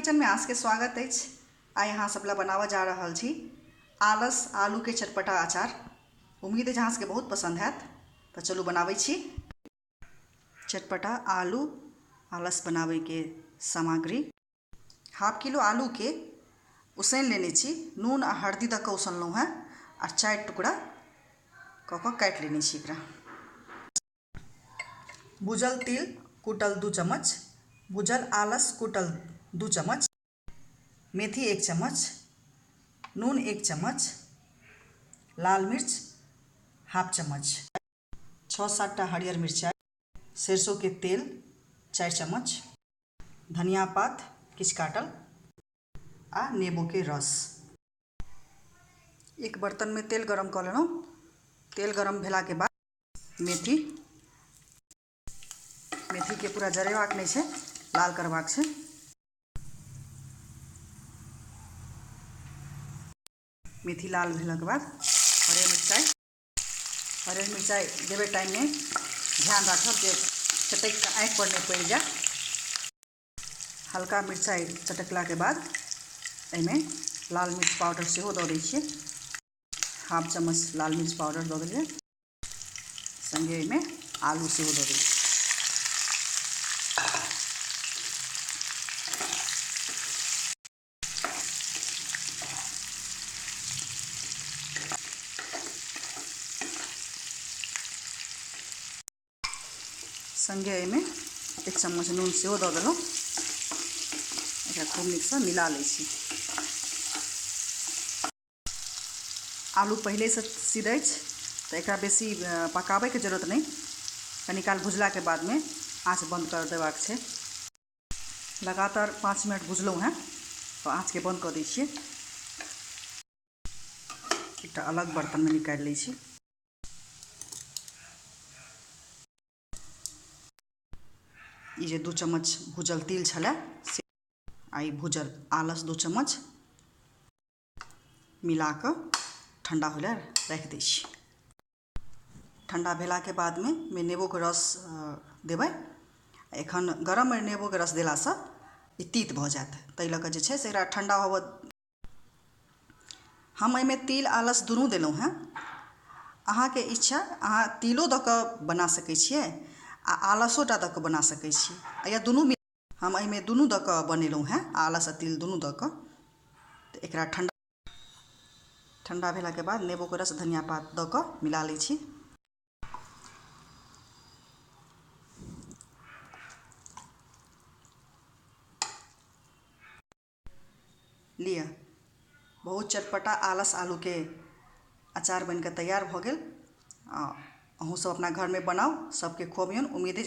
Kitchen में आज के स्वागत अछि। आइ अहाँ सब ला बनाबऽ जा रहल छी आलस आलू के चटपटा अचार। उम्मीद है अहाँ सबके बहुत पसंद हैत। तो चलू बनाबै छी चटपटा आलू आलस बनाबै के सामग्री। हाफ किलो आलू के उसैन लेने छी, नून आ हल्दी दऽ कऽ उसनलहुँ हेँ आ 4 टुकड़ा कऽ कऽ काटि लेने छी एकरा। भुजल तिल कुटल 2 चम्मच, भुजल आलस कुटल 2 चम्मच, मेथी 1 चम्मच, नून 1 चम्मच, लाल मिर्च हाफ चम्मच, 6-7 टा हरियर मिरचाइ, सरसों के तेल 4 चम्मच, धनिया पात किछु काटल आ नेबो के रस। एक बर्तन में तेल गरम कऽ लेलहुँ। तेल गरम भेला के बाद मेथी, मेथी के पूरा जरेबाक नहीं छै, लाल करबाक छै। मेथी लाल भेलाके बाद हरियर मिरचाइ, हरियर मिरचाइ देबै टाइम में ध्यान राखब जे चटकि कऽ आँखि पर नहीं पड़ि जाए। हल्का मिरचाइ चटकला के बाद एहिमे लाल मिर्च पाउडर सेहो दऽ दै छियै। हाफ चम्मच लाल मिर्च पाउडर दऽ देलियै, संगे एहिमे आलू सेहो दऽ देलियै। संगे एहिमे 1 चम्मच नून सेहो दऽ देलहुँ। एकरा खूब नीकसँ मिला लै छी। आलू पहिलेसँ सिद्ध अछि तऽ एकरा बेसी पकाबैके जरूरत नहि, कनी काल भुजलाके बादमे आँच बंद कर देबाक छै। लगातार 5 मिनट भुजलहुँ हेँ तऽ आँचके बंद कऽ दै छियै। एकटा अलग बर्तनमे निकालि लै छी। ई जे 2 चम्मच भुजल तिल छलै से आ ई भुजल आलस 2 चम्मच मिला कऽ ठंडा होय लए राखि दै छी। ठंडा भेलाके बादमे मे नेबोके रस देबै। एखन गरम नेबोके रस देलासँ ई तीत भऽ जायत, ताहि लऽ कऽ जे छै से एकरा ठंडा होबऽ। हम एहिमे तिल आलस दुनू देलहुँ हेँ। अहाँके इच्छा, अहाँ तिलो दऽ कऽ बना सकै छियै आ आलसो टा दऽ कऽ बना सकै छियै, या दुनू। हम एहिमे दुनू दऽ कऽ बनेलहुँ हेँ, आलस आ तिल दुनू दऽ कऽ। तऽ एकरा ठंडा भेलाके बाद नेबोके रस धनिया पात दऽ कऽ मिला लै छी। लिअ, बहुत चटपटा आलस आलूके अचार बनिकऽ तैयार भऽ गेल। आ अहूँ सब अपना घरमे बनाउ, सबके खुअबियौन। उम्मीद